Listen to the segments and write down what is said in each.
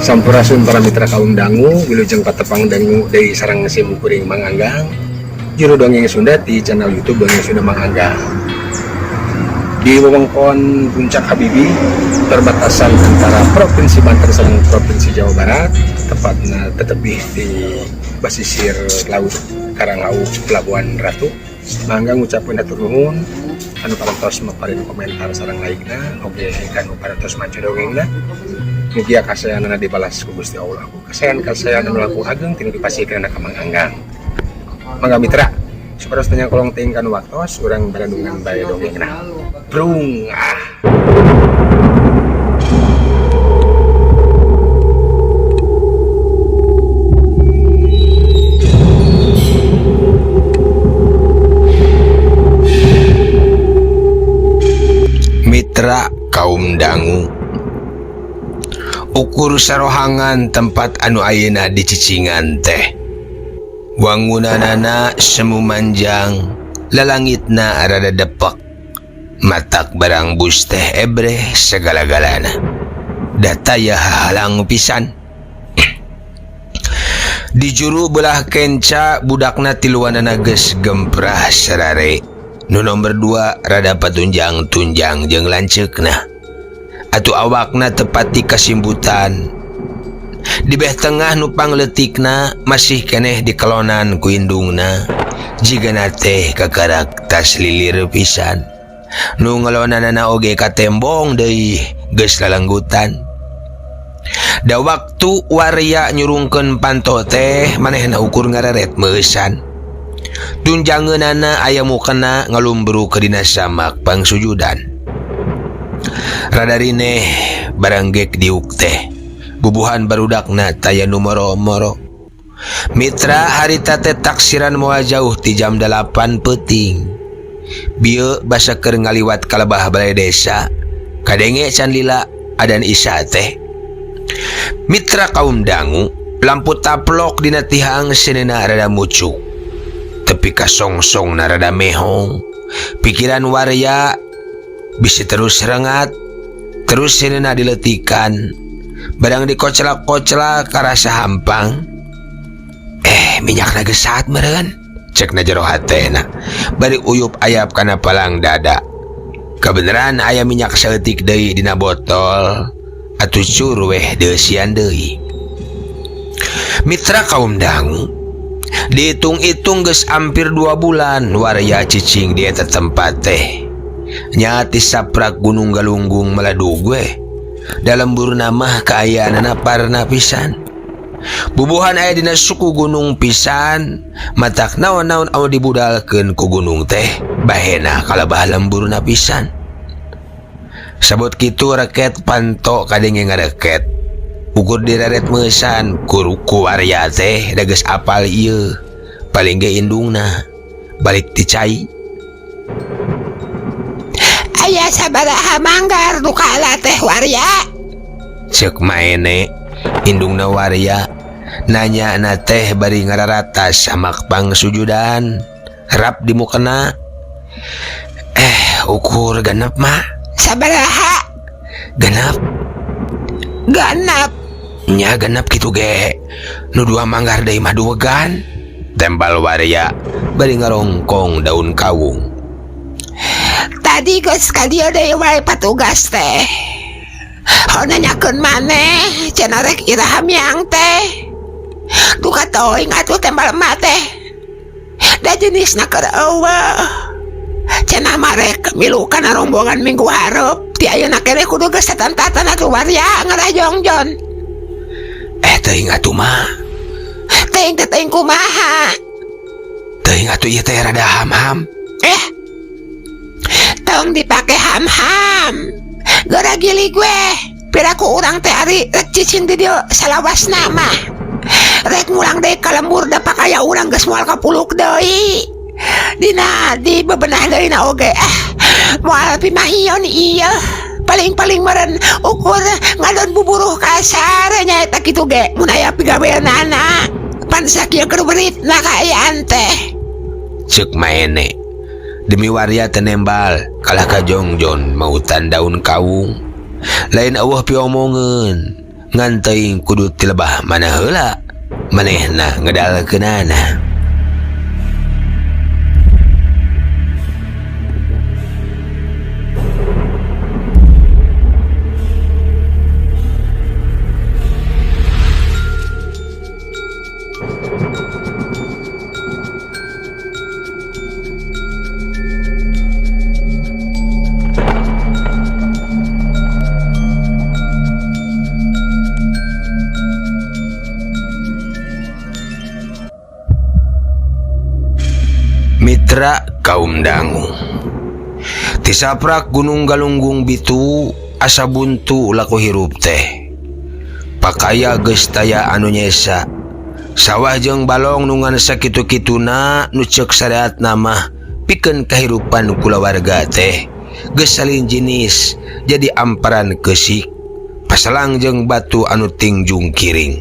Sampurasun para mitra kaum dangu, wilujeng patepang dangu deui sareng sim kuring Mang Anggang. Juru Dongeng Sunda di channel YouTube Dongeng Sunda Mang Anggang. Di wewengkon Puncak Habibi, perbatasan antara Provinsi Banten sareng Provinsi Jawa Barat, tepatnya tetepih di basisir laut Karanghawu, Pelabuhan Ratu. Mang Anggang ngucapkeun hatur nuhun anu parantos maparin komentar sareng like-na, oge kanu parantos maca dongengna. Mugia kasayanana dibalas ku Gusti Allah. Kasayan-kasayan anu langkung ageng tinu dipasihkeun ka Mang Anggang. Mangga mitra, supados teu nyangkolong teuing kanu waktos, urang barandungan bae dongengna. Brung ah. Mitra kaum dangu ukur sarohangan tempat anu ayeuna dicicingan teh wangunanana semu manjang lalangitna rada depek matak barang bus teh ebreh segala-galana dataya hahalang pisan. Di juru belah kenca budakna tiluanana geus gemprah sarare nu nomor 2 rada patunjang-tunjang jeung lanceukna atuh awakna tepati kasimbutan. Di beh tengah nu pangleutikna masih keneh dikelonan ku indungna jigana teh kakarak tas lilir pisan nu ngelonanana oge katembong deui geus lalenggutan. Da waktu waria nyurungkeun panto teh manehna ukur ngareret meusan. Tunjangeunana aya mukena ngalumbru ke dina samak pangsujudan. Rada rineh barang gek diuk teh bubuhan barudakna taya nu moro-moro. Mitra harita teh taksiran moal jauh ti jam 8 peuting. Bieu basa keur ngaliwat ka lebah balai desa kadenge can lila adan isya teh. Mitra kaum dangu lampu taplok dina tihang seuneuhna rada mucuk tepi ka songsongna rada mehong. Pikiran waria bisi terus rengat terus seuneuhna diletikan barang dikoclak-koclak karasa hampang. Minyakna geus saat meureun cekna jero hatena bari uyup ayap kana palang dada. Kabeneran aya minyak saeutik deui dina botol atuh cur weh deusian deui. Mitra kaum dangu dihitung-hitung geus hampir 2 bulan waria cicing di eta tempat teh. Nyati saprak Gunung Galunggung meladug weh. Dalam burnamah kaayaanana parna pisan. Bubuhan aya dina suku gunung pisan, matak naon-naon anu dibudalkeun ku gunung teh bahena kalabah lemburna pisan. Sabot kitu reket panto kadenge ngareket. Ukur direret meusan ku waria teh da geus apal ieu. Paling ge indungna balik ti cai. Aya sabaraha manggar nu kaala teh waria? Ceuk maene indungna waria nanya na teh bari ngararatas samak pangsujudan rap di mukena. Ukur genep mah. Sabaraha? Genep. Genep. Nya genep kitu ge. Nu 2 manggar deui mah duwegan. Tembal waria bari ngarongkong daun kawung. Tadi geus ka dieu deui wae patugas teh. Hau nanyakeun maneh cenah rek iraha miang teh. Duka teuing atuh tembal emak teh. Da jenisna keur eueuh. Cenah mah rek milu kana rombongan minggu hareup. Ti ayeuna keneh kudu geus tatantatan atuh waria ngarah jongjon. Teuing atuh mah. Teuing teh teuing kumaha? Teuing atuh ieu teh rada ham-ham. Tong dipake ham-ham. Geura gili gue. Piraku urang teh ari rek cicing di dieu salawasna mah. Rek ngulang deui ka lembur da pakaya urang geus moal kapuluk deui. Dina di bebenah deui na oge. Moal pimahion ieu. Paling-paling meureun ukur ngadon buburuh kasar nyaeta kitu ge mun aya pigaweanana. Pan sakieu keur beritna kaayaan teh. Ceuk maene. Demi waria tenembal kalah ka jongjon mautan daun kawung. Lain eueuh piomongeun. Ngan teuing kudu ti lebah mana heula manehna ngedalkeunana. Mitra kaum dangu tisaprak Gunung Galunggung Bitu asa buntu laku hirup teh. Pakaya geus taya anu nyesa sawah jeung balong nu ngan sakitu-kituna nu ceuk syariatna mah pikeun kahirupan kulawarga teh geus salin jinis jadi amparan keusik pasalang jeung batu anu tingjung kiring.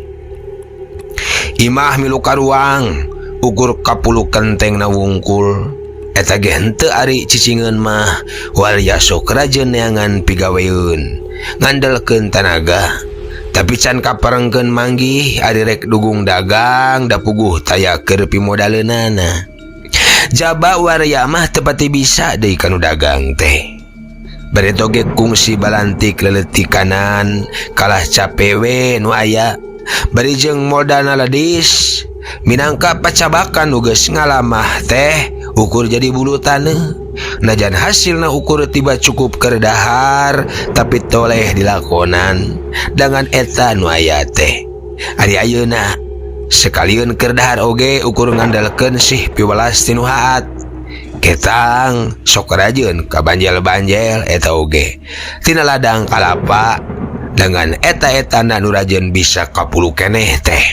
Imah milu karuang ukur kapulu kenteng na wungkul eta ge henteu ari cicingeun mah waria sok rajeun neangan pigaweun ngandelkeun tanaga tapi can kaparengkeun manggih ari rek dugung dagang da puguh taya keur pimodaleunana. Jaba waria mah teu pati bisa deui kanu dagang teh. Bari toge kungsi balantik leuleutikanan kalah cape we nu aya bari jeung modalna ledis minangka pacabakan nu geus ngalamah teh ukur jadi bulu taneuh. Najan hasilna ukur tiba cukup keur dahar tapi toleh dilakonan dengan eta nu aya teh. Ari ayeuna sekalian keur dahar oge ukur ngandalkeun sih piwelas ti nu haat. Ketang sok rajeun ka banjel-banjel eta oge tina ladang kalapa dengan eta-etana nu rajeun bisa kapulu keneh teh.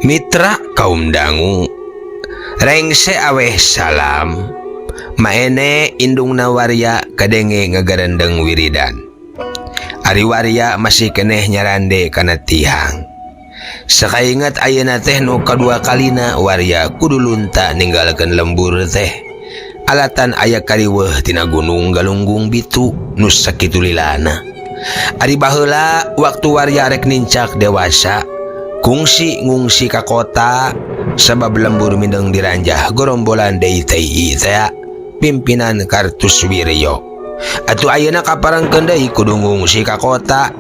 Mitra kaum dangu rengse aweh salam maene indungna waria kadenge ngagarendeng wiridan. Ari waria masih keneh nyarande kana tihang. Sakaingat ayeuna teh nu kadua kalina waria kudu lunta ninggalkeun lembur teh. Alatan aya kariweuh tina Gunung Galunggung Bitu nu sakitu lilana. Ari baheula waktu waria rek nincak dewasa kungsi ngungsi ka kota sabab lembur mindeng diranjah gorombolan DITI teh pimpinan Kartuswiryo. Atuh ayeuna kaparengkeun deui kudu ngungsi ka kota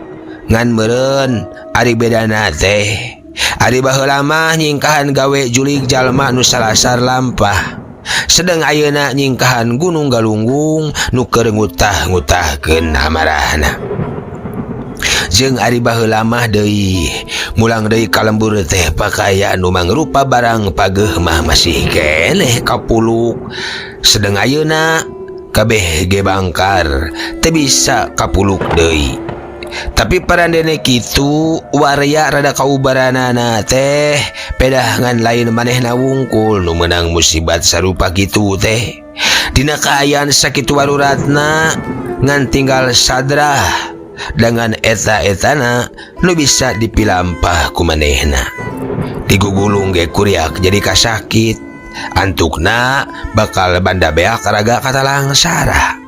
ngan meureun ari bedana teh. Ari baheula mah nyingkahan gawe julig jalma nu salasar lampah. Sedeng ayeuna nyingkahan Gunung Galunggung nu keur ngutah-ngutahkeun amarahna. Jeung ari baheula mah deui mulang deui ka lembur teh pakaya nu mangrupa barang pageuh mah masih keneh kapuluk. Sedeng ayeuna kabeh ge bangkar teu bisa kapuluk deui. Tapi parandene kitu waria rada kaubaranana teh pedah ngan lain manehna wungkul nu meunang musibat sarupa kitu teh. Dina kaayaan sakitu waruratna ngan tinggal sadrah dengan eta-etana nu bisa dipilampah ku manehna. Digugulung ge kuriak jadi kasakit antukna bakal banda beak raga katalangsara.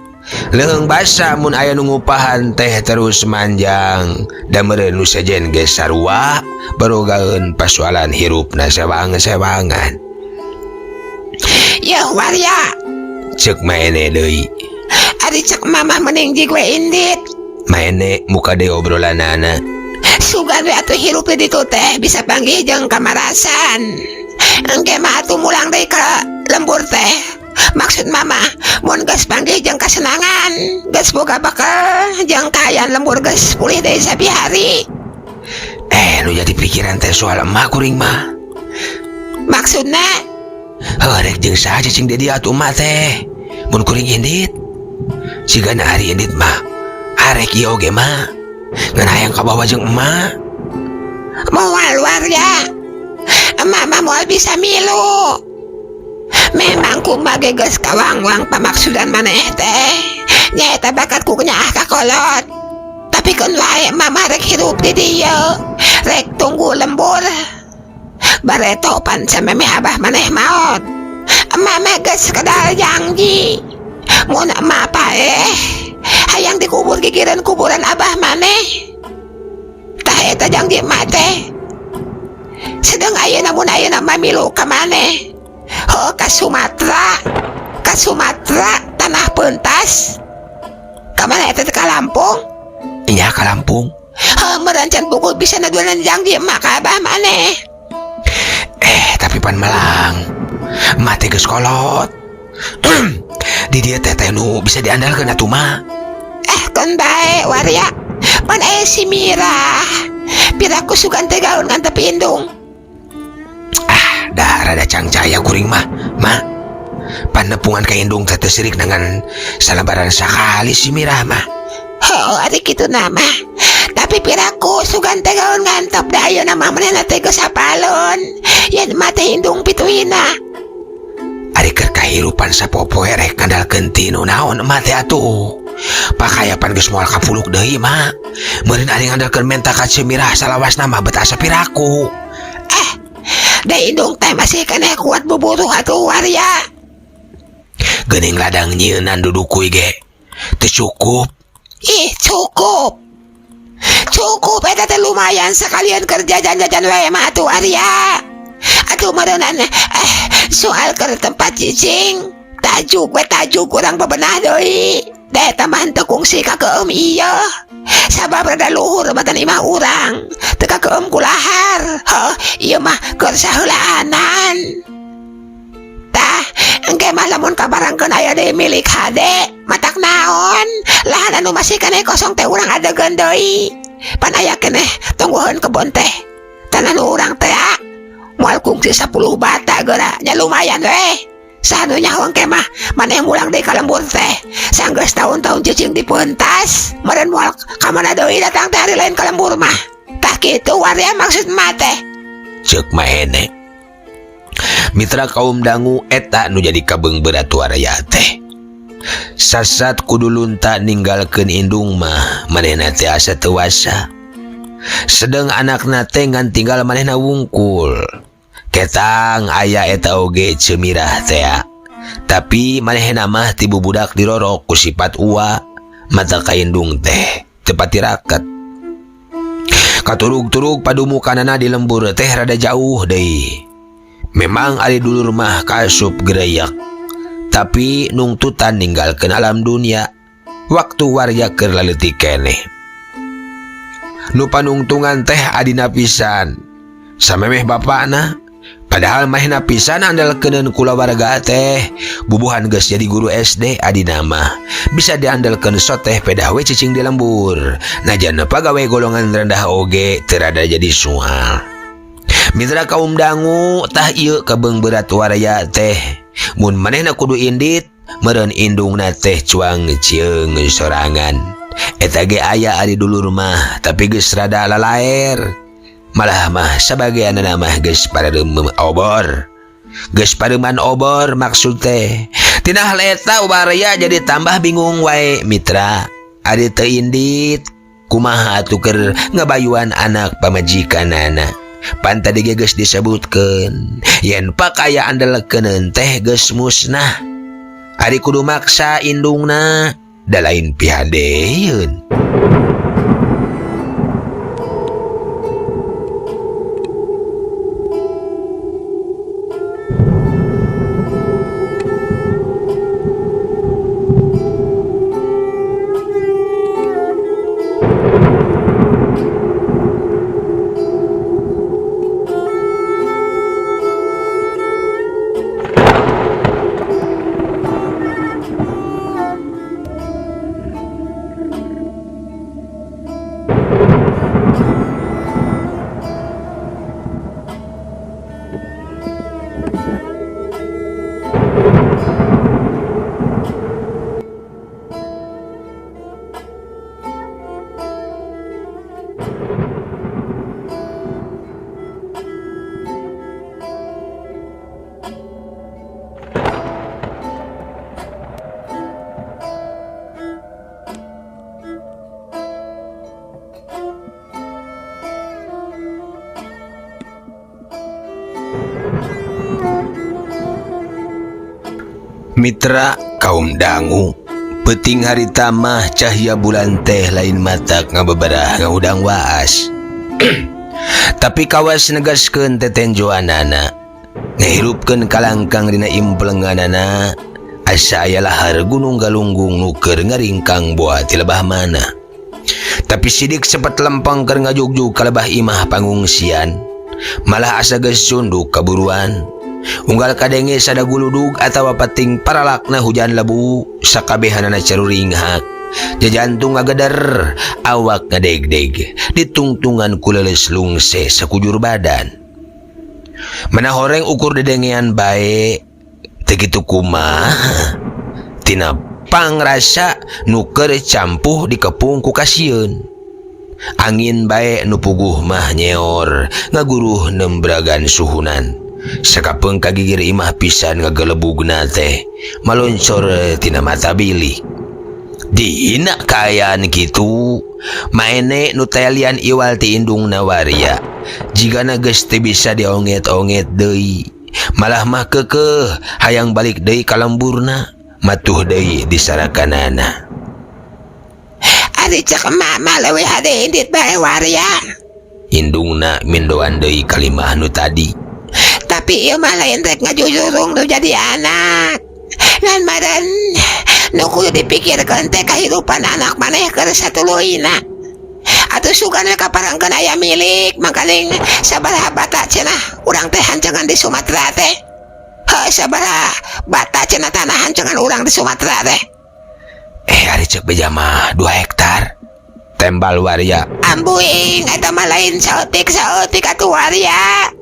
Leung basa mun aya nu ngupahan teh terus manjang da meureun nu sejen ge sarua barogaeun pasualan hirupna sewang-sewangan. Yeuh waria ceuk maene deui. Ari ceuk mamah mending jig we indit. Maene muka deui obrolanana. Sugan we atuh hirup di ditu teh bisa panggih jeung kamarasan. Engke mah atuh mulang deui ka lembur teh. Maksud mama mun geus panggih jeung kasenangan, geus boga bekal jeung kaayaan lembur geus pulih deui sabihari. Nu jadi pikiran teh soal emak kuring mah. Maksudna? Heuh, rek jeung saha cicing di dieu atuh emak teh? Mun kuring indit. Sigana ari indit mah arek ieu oge mah. Ngan hayang kabawa jeung emak. Moal warga. Emak mah moal bisa milu. Memang kumaha ge geus kawangwang pamaksudan maneh teh. Nyaeta bakat ku nyaah ka kolot. Tapi keun wae emak mah rek hirup di dieu. Rek tunggu lembur. Bareto pan samemeh abah maneh maot. Emak mah geus kadal janji. Mun emak paeh hayang dikubur gigireun kuburan abah maneh. Tah eta janji emak teh. Sedeng ayeuna mun ayeuna mah milu ka maneh. Heuh, ka Sumatera. Ka Sumatera tanah pentas. Ka mana eta teh, ka Lampung? Nya ka Lampung. Heuh, meureun can buku bisa naduanan janji emak ka abah maneh. Tapi pan melang. Emak teh geus kolot. Di dieu teh teh nu bisa diandalkeun atuh mah. Keun bae waria. Pan aya si Mirah. Piraku sugan teh gaun ngan tepi indung. Ah, dah rada cangcaya kuring mah. Ma, panepungan ka indung teh teu sirik dengan salabaran sakali si Mirah mah. Heuh, ari kitu nama. Tapi piraku sugan teh gaun ngantep da ayeuna mah manehna teh geus apalun. Yen mah teh indung pituina. Ari keur kahirupan sapopoe rek ngandalkeun tinu naon emak teh atuh. Pakayapan geus moal kapuluk deui mah. Meureun ari ngandalkeun menta ka si Mirah salawasna mah bet asa piraku. Da indung teh masih keneh kuat buburuh atuh waria. Geuning ladang nyieunan dudukui ge teu cukup. Ih, cukup. Cukup eta teh lumayan sekalian keur jajan-jajan wae mah atuh waria. Atuh meureunnan soal keur tempat cicing, tajuk we tajuk urang bebenah deui. Da eta mah henteu kungsi ka keum ieu. Sabab rada luhur batan imah urang, teu ka keum kulahar. Heuh, ieu mah keur saheulaanan. Tah, engke mah lamun kabarangkeun aya deui milik hade, matak naon? Lahan anu masih keneh kosong teh urang adegeun deui. Pan aya keneh tungguheun kebon teh. Tanah nu urang teh ah, moal kungsi 10 bata geura, nya lumayan we. Saha nu nyaho engke mah maneh mulang deui ka lembur teh. Sanggeus taun-taun cicing dipeuntas, meureun moal ka mana deui datang teh hari lain ka lembur mah. Tah kitu waria maksud mah teh. Ceuk Maene. Mitra kaum dangu eta nu jadi kabeung berat waraya teh. Sasat kudu lunta ninggalkeun indung mah manehna teh asa teu wasa. Sedeng anakna teh ngan tinggal manehna wungkul. Ketang aya eta oge Cemirah teh. Tapi manehna mah ti bubudak dirorok ku sifat ua, mata kaindung teh teu pati raket. Katurug-turug padumukanana di lembur teh rada jauh deui. Memang ari dulur mah kasup gereyak, tapi nungtutan ninggalkeun alam dunia waktu warga keur laleutik keneh. Nu panungtungan teh adina pisan samemeh bapakna, padahal mahna pisan andalkeuneun kulawarga teh. Bubuhan geus jadi guru SD adina mah bisa diandalkeun soteh pedah we cicing di lembur. Najan pagawe golongan rendah oge teu rada jadi soal. Mitra kaum dangu tah ieu kabeung berat waraya teh. Mun manehna kudu indit, meureun indungna teh cuang cieung sorangan. Eta ge aya ari dulur mah, tapi geus rada lalaer. Malah mah sabageanana mah geus pareum obor. Geus pareuman obor maksud teh. Tina hal eta waraya jadi tambah bingung wae mitra. Ari teu indit, kumaha atuh keur ngabayuan anak pamajikanana. Pan tadi ge geus disebutkeun yen pakaya andalkeun teh geus musnah. Ari kudu maksa indungna da lain pihadeun. Mitra kaum dangu, peuting harita mah cahya bulan teh lain matak ngabeberah ngahudang waas. Tapi kawas negaskeun tetenjoanana, ngahirupkeun kalangkang dina implenganana, asa aya lahar gunung galunggung nu keur ngaringkang boa ti lebah mana. Tapi sidik sepet lempeng keur ngajugjug ka lebah imah pangungsian, malah asa geus sunduk kaburuan. Unggal kadenge sada guludug atawa pating paralakna hujan lebu, sakabehanana caruringhak. Jajantung ngageder, awak ngadegdeg, ditungtungan ku leuleus lungse sakujur badan. Mana horeng ukur dedengean bae, teu kitu kumaha? Tina pangrasa nu keur campuh dikepung ku kasieun. Angin bae nu puguh mah nyeor, ngaguruh nembragan suhunan. Sakapeung kagigir imah pisan ngagelebugna teh, maloncor tina mata bilik. Dina kaayaan kitu, maene nu telian iwal ti indungna waria. Jigana geus teu bisa dionget-onget deui. Malah mah keukeuh hayang balik deui ka lemburna, matuh deui disarakanana. Ari cek emak mah leuwih hade indit bae waria. Indungna mindoan deui kalimah nu tadi. Tapi ieu mah lain rek ngajujurung nu jadi anak. Ngan maren nu kudu dipikirkeun teh kahirupan anak maneh keur satuluyna. Atuh sugan we kaparangkeun aya milik, mangkaning sabaraha bata cenah urang teh hancangan di Sumatera teh. Heuh, sabaraha bata cenah tanah hancangan urang di Sumatera teh. Ari cek beja mah 2 hektar. Tembal waria. Ambuing eta mah lain saeutik-saeutik atuh waria.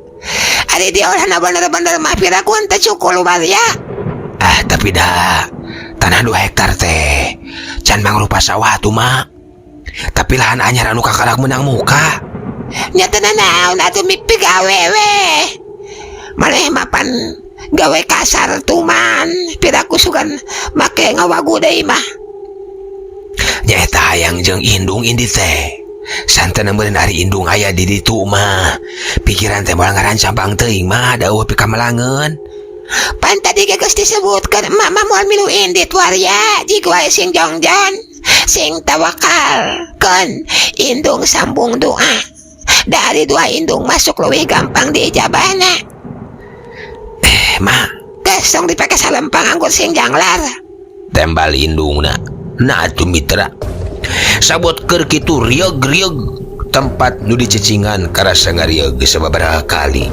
Ari diolahna bener-bener mah piraku teh cukul waria. Ah, tapi dah tanah 2 hektar teh can mangrupa sawah atuh mak. Tapi lahan anyar anu kakarak menang muka. Nya teu nanaon atuh mimpi gawe we. Maneh mapan gawe kasar tuman, piraku sugan make ngawagu deui mah. Nya eta hayang jeung indung indi teh. Santen meureun ari indung aya di ditu mah. Pikiran teh moal ngarancang teuing mah dauh pikamelangeun. Pan tadi ge geus disebutkeun emak mah moal milu indit waria, jig wae sing jongjon, sing tawakal keun indung sambung doa. Dari doa indung masuk leuwih gampang diijabahna. Mak. Geus tong dipake salempang anggur sing janglar. Tembal indungna. Nah atuh mitra. Sabot keur kitu rieg-rieg tempat nu dicecingan karasa ngarieg sababaraha kali.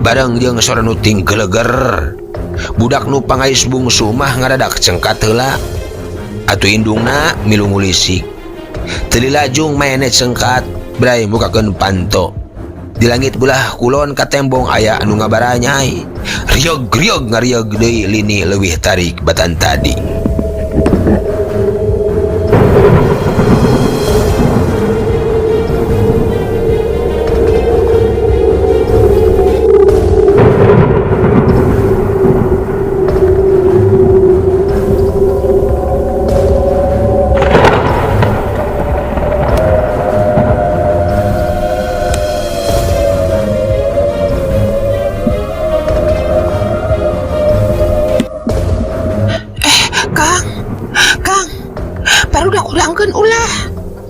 Bareng jeung sora nu ting geleger. Budak nu pangais bungsu mah ngaradak cengkat heula. Atuh indungna milu ngulisik. Teu dilajung maene cengkat, bray mukakeun panto. Di langit belah kulon katembong aya anu ngabaranyai. Rieg-rieg ngarieg deui lini leuwih tarik batan tadi.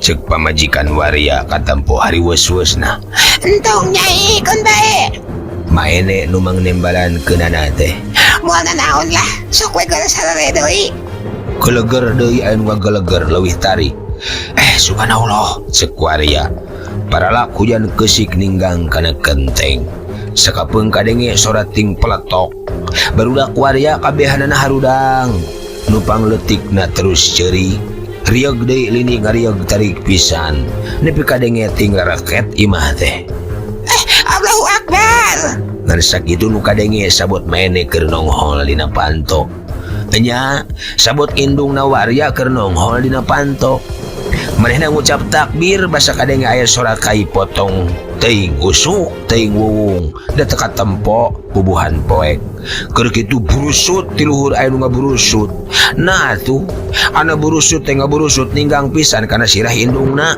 Cek pamajikan waria katempo hari weus-weusna. Entong nyai keun bae. Maene nu mangnembalan keunana teh. Moal nanaon lah, sok we geus sarere deui. Geleger deui anu ngageleger leuwih tarik. Subhanallah, cek waria. Paralak hujan keusik ninggang kana kenteng. Sakapeung kadenge sora ting peletok. Barudak waria kabehanana harudang. Nu pangleutikna terus ceurik. Riog deui lini ngariog tarik pisan. Nepi kadenge ting raraket imah teh. Allahu Akbar. Ngan sakitu nu kadenge sabot maene keur nonghol dina panto. Enya sabot indungna waria keur nonghol dina panto. Manehna ngucap takbir basa kadenge aya sora kai potong teuing usuk teuing wuwung da teu katempo bubuhan poek. Keur kitu burusut ti luhur aya nu ngaburusut. Nah atuh ana burusut teh ngaburusut ninggang pisan kana sirah indungna.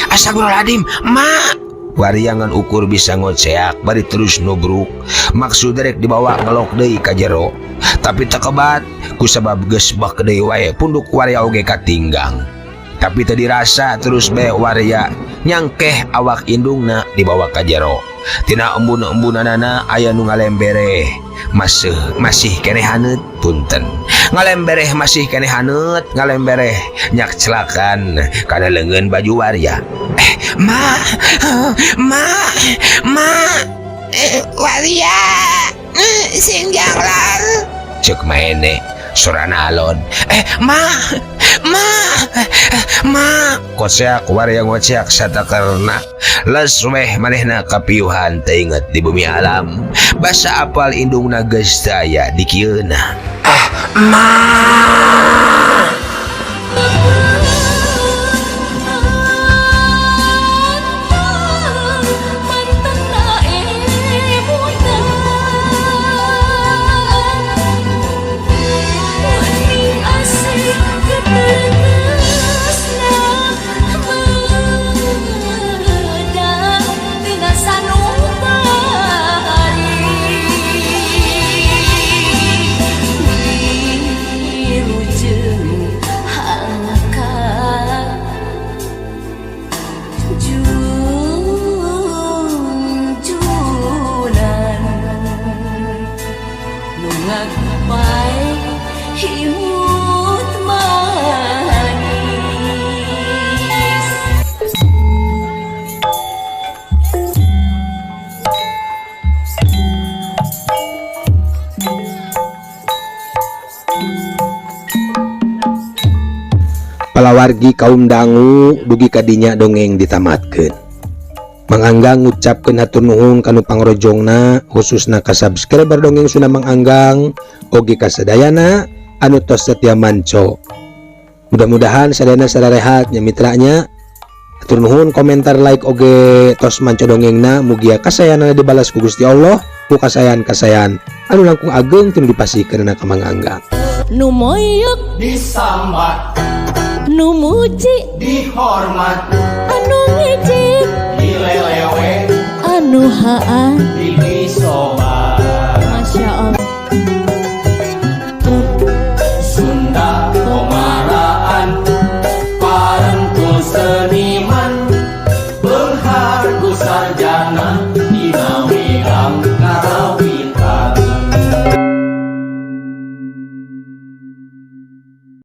Astagfirullahaladzim, mak. Waria ngan ukur bisa ngoceak bari terus nubruk. Maksud rek dibawa ngelok deui ka jero. Tapi teu kebat kusabab geus bek deui wae punduk waria oge katinggang. Tapi teu dirasa terus bae waria nyangkeh awak indungna dibawa ka jero. Tina embun-embunanana aya nu ngalembereh masih masih keneh haneut punten. Ngalembereh masih keneh haneut ngalembereh nyak celakan kana leungeun baju waria. Ma, ma, ma, waria, sing janglar. Cek maene sorana alon. Ma, ma, ma. Koceak waria ngoceak satakerna. Les weh manehna kapiuhan teu inget di bumi alam. Basa apal indungna geus teu aya di kieuna. Ma. Palawargi kaum dangu dugi kadinya dongeng ditamatkeun. Mang Anggang ngucapkeun hatur nuhun kanu pangrojongna khususna ka subscriber dongeng Sunda Mang Anggang oge ka sadayana anu tos setia manco. Mudah-mudahan sadayana sararehat nya mitranya. Hatur nuhun komentar like oge tos manco dongengna mugia kasayana dibalas ku Gusti Allah ku kasayan-kasayan anu langkung ageng teu dipasihkeun ka Mang Anggang. Nu moyok disambat, nu muji dihormat, anu ngejek dilelewe, anu haan dipikir.